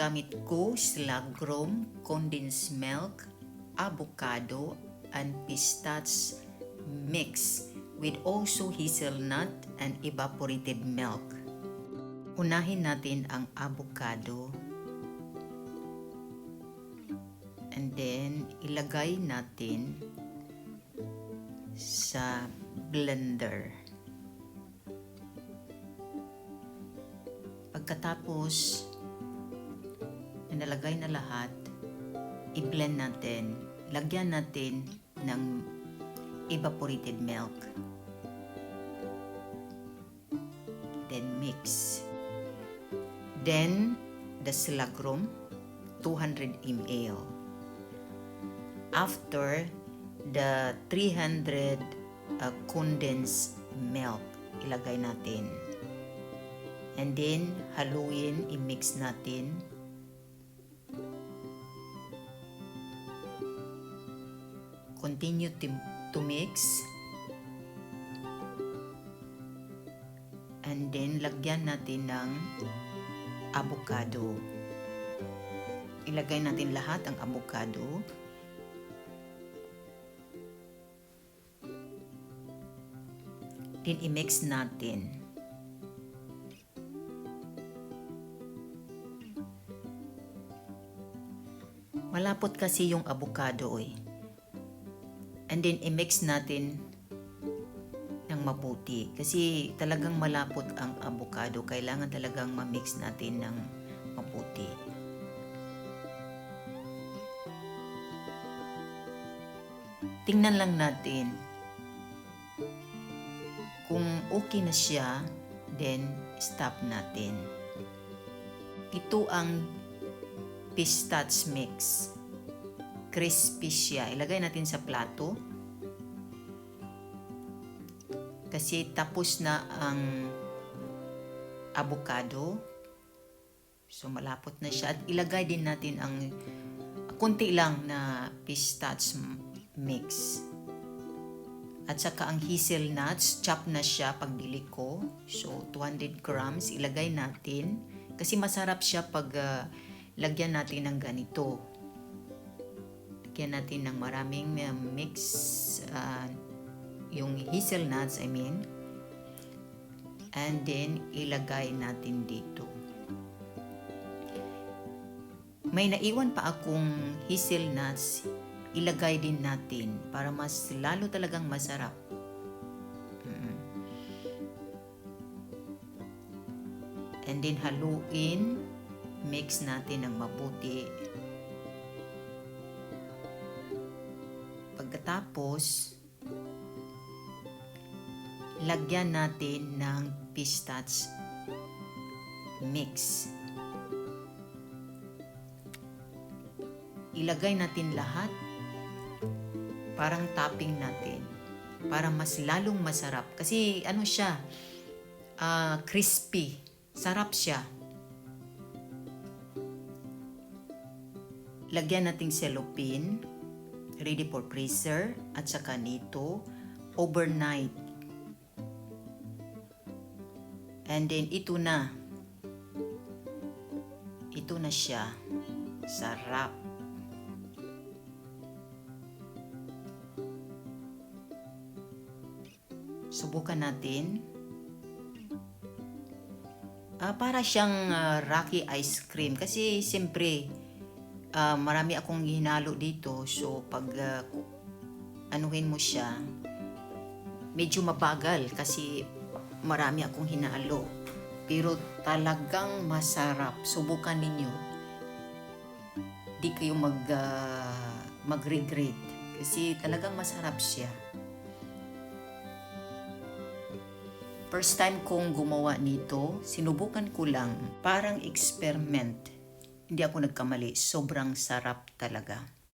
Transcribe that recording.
gamit ko, silagrom, condensed milk, avocado, and pistache mix with also hazelnut and evaporated milk. Unahin natin ang avocado. And then, ilagay natin sa blender. Pagkatapos, nalagay na lahat, i-blend natin. Lagyan natin ng evaporated milk. Then mix. Then, the silagrom, 200 ml. After, the 300 condensed milk, ilagay natin. And then, haluin, i-mix natin. Continue to mix. And then, lagyan natin ng avocado. Ilagay natin lahat ang avocado. Then, i-mix natin. Malapot kasi yung avocado eh. And then, i-mix natin ng mabuti. Kasi talagang malapot ang avocado. Kailangan talagang ma-mix natin ng mabuti. Tingnan lang natin. Kung okay na siya, then stop natin. Ito ang pistache mix. Crispy siya. Ilagay natin sa plato. Kasi tapos na ang avocado. So malapot na siya. At ilagay din natin ang konti lang na pistache mix. At saka ang hazelnuts, chop na siya pagdili ko. So 200 grams ilagay natin. Kasi masarap siya pag lagyan natin ng ganito. Lagyan natin ng maraming mix, yung hazelnuts, I mean. And then, ilagay natin dito. May naiwan pa akong hazelnuts, ilagay din natin para mas lalo talagang masarap. And then, haluin, mix natin ng mabuti. Pagkatapos, lagyan natin ng pistache mix. Ilagay natin lahat, parang topping natin, para mas lalong masarap. Kasi ano siya, crispy, sarap siya. Lagyan natin cellophane, ready for freezer, at saka nito, overnight. And then, ito na. Ito na siya. Sarap. Subukan natin. Para siyang Rocky ice cream. Kasi, siyempre, marami akong hinalo dito. So, pag anuhin mo siya, medyo mabagal kasi marami akong hinalo. Pero talagang masarap. Subukan ninyo. Di kayo mag-regret. Kasi talagang masarap siya. First time kong gumawa nito, sinubukan ko lang. Parang experiment. Hindi ako nagkamali. Sobrang sarap talaga.